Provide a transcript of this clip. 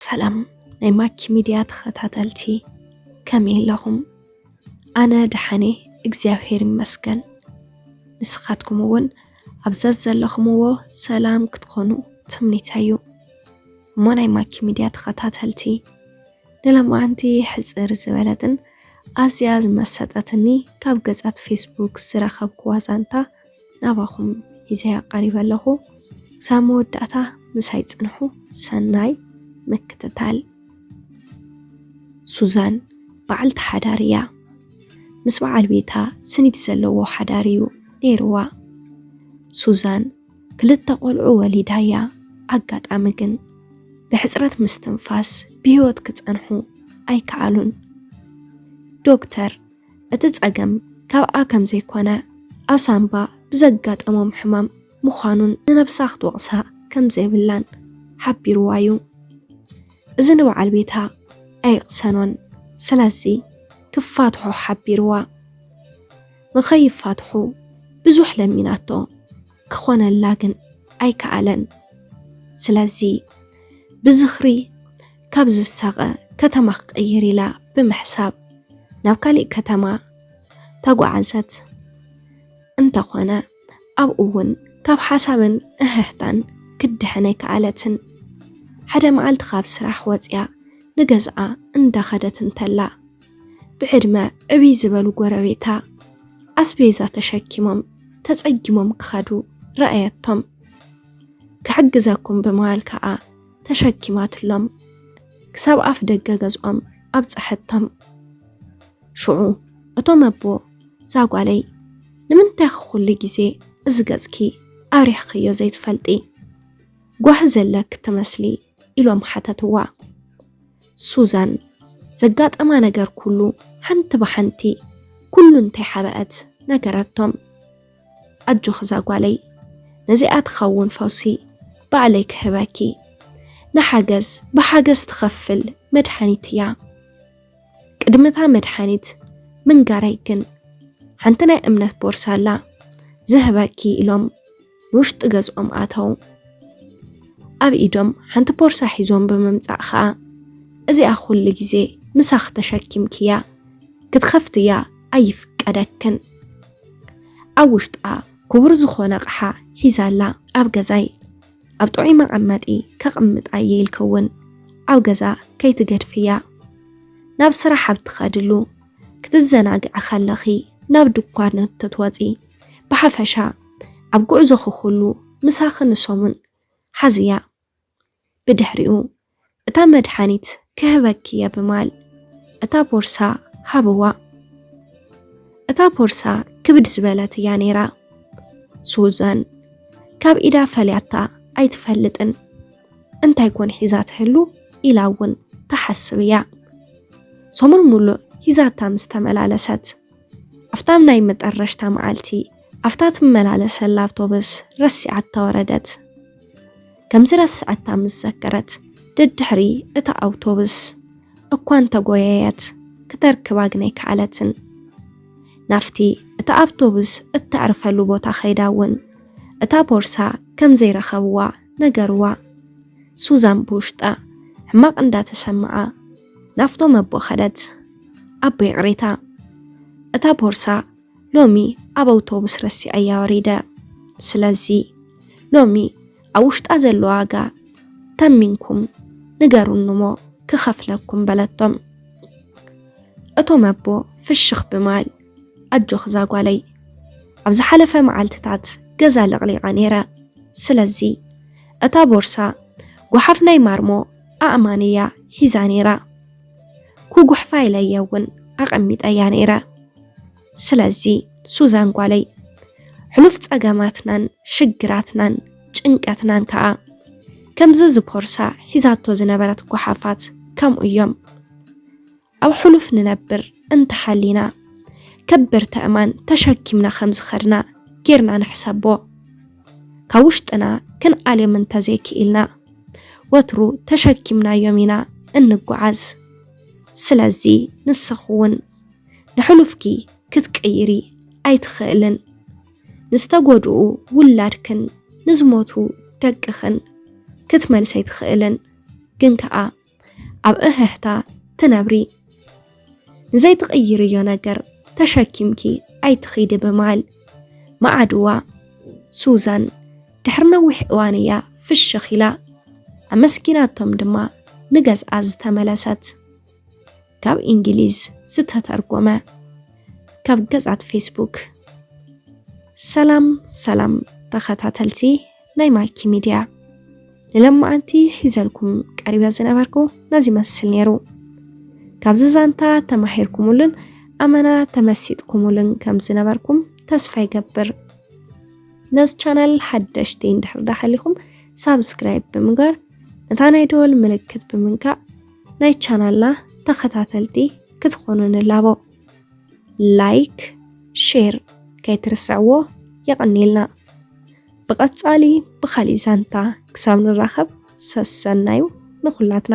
ሰላም ናይ ማኪ ሚድያ ተኸታተልቲ፣ ከመይ ኣለኹም? ኣነ ደሓነ፣ እግዚኣብሔር ይመስገን። ንስኻትኩም እውን ኣብ ዘዘለኹምዎ ሰላም ክትኾኑ ትምኒተይ እዩ። እሞ ናይ ማኪ ሚድያ ተኸታተልቲ፣ ንሎማዓንቲ ሕጽር ዝበለትን ኣዝያ ዝመሰጠትኒ ካብ ገጻት ፌስቡክ ዝረኸብኩዋ ዛንታ ናባኹም ሒዘያ ቀሪበ ኣለኹ። ክሳብ መወዳእታ ምሳይ ጽንሑ። ሰናይ ምክትታል። ሱዛን በዓልቲ ሓዳር እያ። ምስ በዓል ቤታ ስኒት ዘለዎ ሓዳር እዩ ነይርዋ። ሱዛን ክልተ ቆልዑ ወሊዳ እያ። ኣጋጣሚ ግን ብሕጽረት ምስትንፋስ ብህይወት ክጸንሑ ኣይከኣሉን። ዶክተር እቲ ጸገም ካብኣ ከም ዘይኮነ፣ ኣብ ሳንባ ብዘጋጠሞም ሕማም ምዃኑን ንነብሳ ክትወቕሳ ከም ዘይብላን ሓቢርዋ እዩ። እዚ ንበዓል ቤታ ኣየቕሰኖን። ስለዚ ክፋትሖ ሓቢርዋ። ንኸይፋትሑ ብዙሕ ለሚናቶ፣ ክኾነላ ግን ኣይከኣለን። ስለዚ ብዝኽሪ ካብ ዝሳቐ ከተማ ክቕይር ኢላ ብምሕሳብ ናብ ካሊእ ከተማ ተጓዓዘት። እንተኾነ ኣብኡ እውን ካብ ሓሳብን እህህታን ክትድሕን ኣይከኣለትን። ሓደ መዓልቲ ካብ ስራሕ ወፂኣ ንገዝኣ እንዳኸደት እንተላ፣ ብዕድመ ዕብይ ዝበሉ ጎረቤታ ኣስቤዛ ተሸኪሞም ተጸጊሞም ክኸዱ ረኣየቶም። ክሕግዘኩም ብምባል ከኣ ተሸኪማትሎም ክሳብ ኣፍ ደገ ገዝኦም ኣብጸሐቶም። ሽዑ እቶም ኣቦ፣ "እዛ ጓለይ፣ ንምንታይ ኩሉ ግዜ እዚ ገጽኪ ኣብሪሕክዮ ዘይትፈልጢ? ጓሂ ዘለኪ ትመስሊ?" ኢሎም ሓተትዋ። ሱዛን ዘጋጠማ ነገር ኩሉ ሓንቲ ብሓንቲ ኩሉ እንተይሓበአት ነገረቶም። "ኣጆኺ እዛ ጓለይ፣ ነዚኣ ትኸውን ፈውሲ ባዕለይ ክህበኪ። ንሓገዝ ብሓገዝ ትኸፍል መድሓኒት እያ። ቅድሚ እታ መድሓኒት ምንጋረይ ግን ሓንቲ ናይ እምነት ቦርሳ ኣላ ዝህበኪ" ኢሎም ንውሽጢ ገዝኦም ኣተው። ኣብ ኢዶም ሓንቲ ቦርሳ ሒዞም ብምምጻእ ኸኣ፣ "እዚኣ ኩሉ ግዜ ምሳኺ ተሸኪምክያ፣ ክትኸፍትያ ኣይፍቀደክን። ኣብ ውሽጣ ክቡር ዝኾነ ኣቕሓ ሒዛ ኣላ። ኣብ ገዛይ ኣብ ጥዑይ መቐመጢ ከቕምጣ እየ ኢልኪ እውን ኣብ ገዛ ከይትገድፍያ። ናብ ስራሕ ኣብ ትኸድሉ፣ ክትዘናግዒ ከለኺ ናብ ድኳን እንትትወጺ፣ ብሓፈሻ ኣብ ጉዕዞኺ ኩሉ ምሳኺ ንሰሙን ሓዝያ። ብድሕሪኡ እታ መድሓኒት ክህበኪ እየ" ብምባል እታ ቦርሳ ሃብዋ። እታ ቦርሳ ክብድ ዝበለት እያ ነይራ። ሱዛን ካብ ኢዳ ፈልያታ ኣይትፈልጥን። "እንታይ ኮን ሒዛ ትህሉ?" ኢላ እውን ትሓስብ እያ። ሰሙን ሙሉእ ሒዛታ ምስ ተመላለሰት፣ ኣብታ ናይ መጠረሽታ መዓልቲ ኣብታ ትመላለሰላ ኣውቶቡስ ረሲዓታ ወረደት። ከም ዝረስዐታ ምስ ዘከረት፣ ደድሕሪ እታ ኣውቶቡስ እኳ እንተጎየየት፣ ክተርክባ ግን ኣይከኣለትን። ናብቲ እታ ኣውቶቡስ እተዕርፈሉ ቦታ ከይዳ እውን፣ እታ ቦርሳ ከም ዘይረኸብዋ ነገርዋ። ሱዛን ብውሽጣ ሕማቕ እንዳተሰምዓ ናብቶም ኣቦ ከደት። "ኣቦ፣ ይቕሬታ፣ እታ ቦርሳ ሎሚ ኣብ ኣውቶቡስ ረሲዐያ ወሪደ። ስለዚ ሎሚ ኣብ ውሽጣ ዘሎ ዋጋ ተሚንኩም ንገሩኒ እሞ ክኸፍለኩም" በለቶም። እቶም ኣቦ ፍሽኽ ብምባል፣ "ኣጆኺ እዛ ጓለይ፣ ኣብ ዝሓለፈ መዓልትታት ገዛ ለቕሊቐ ነይረ። ስለዚ እታ ቦርሳ ጓሓፍ ናይ ማርሞ ኣእማን እያ ሒዛ ነይራ። ክጉሕፋ ኢለ እየ እውን ኣቐሚጠያ ነይረ። ስለዚ ሱዛን ጓለይ፣ ሕሉፍ ጸገማትናን ሽግራትናን ጭንቀትናን ከኣ ከምዚ እዚ ቦርሳ ሒዛቶ ዝነበረት ጓሓፋት ከምኡ እዮም። ኣብ ሕሉፍ ንነብር እንተሃሊና፣ ከበድቲ ኣእማን ተሸኪምና ከም ዝኸድና ጌርና ንሕሰቦ። ካብ ውሽጥና ክንኣልዮም እንተዘይክኢልና፣ ወትሩ ተሸኪምናዮም ኢና እንጓዓዝ። ስለዚ ንስኺ እውን ንሕሉፍኪ ክትቅይሪ ኣይትኽእልን። ንዝተጎድኡ ውላድክን ንዝሞቱ ደቅኽን ክትመልሲ ኣይትኽእልን። ግን ከኣ ኣብ እህህታ ትነብሪ። ንዘይትቕይርዮ ነገር ተሸኪምኪ ኣይትኺዲ ብምባል መዓድዋ ሱዛን ድሕሪ ነዊሕ እዋን እያ ፍሽኽ ኢላ። ኣመስጊናቶም ድማ ንገዝኣ ዝተመለሰት። ካብ እንግሊዝ ዝተተርጎመ ካብ ገጻት ፌስቡክ። ሰላም ሰላም ተኸታተልቲ ናይ ማኪ ሚድያ፣ ንለማዓንቲ ሒዘልኩም ቀሪበ ዝነበርኩ ነዚ መስል ነይሩ። ካብዚ ዛንታ ተማሂርኩምሉን ኣመና ተመሲጥኩምሉን ከም ዝነበርኩም ተስፋ ይገብር። ነዚ ቻናል ሓደሽቲ እንድሕር ዳሓሊኹም ሳብስክራይብ ብምግባር ነታ ናይ ደወል ምልክት ብምንካእ ናይ ቻናልና ተኸታተልቲ ክትኾኑ ንላቦ። ላይክ፣ ሼር ከይትርስዕዎ። የቐንየልና። ብቐጻሊ ብኻሊእ ዛንታ ክሳብ ንራኸብ ሰሰናዩ ንኹላትና።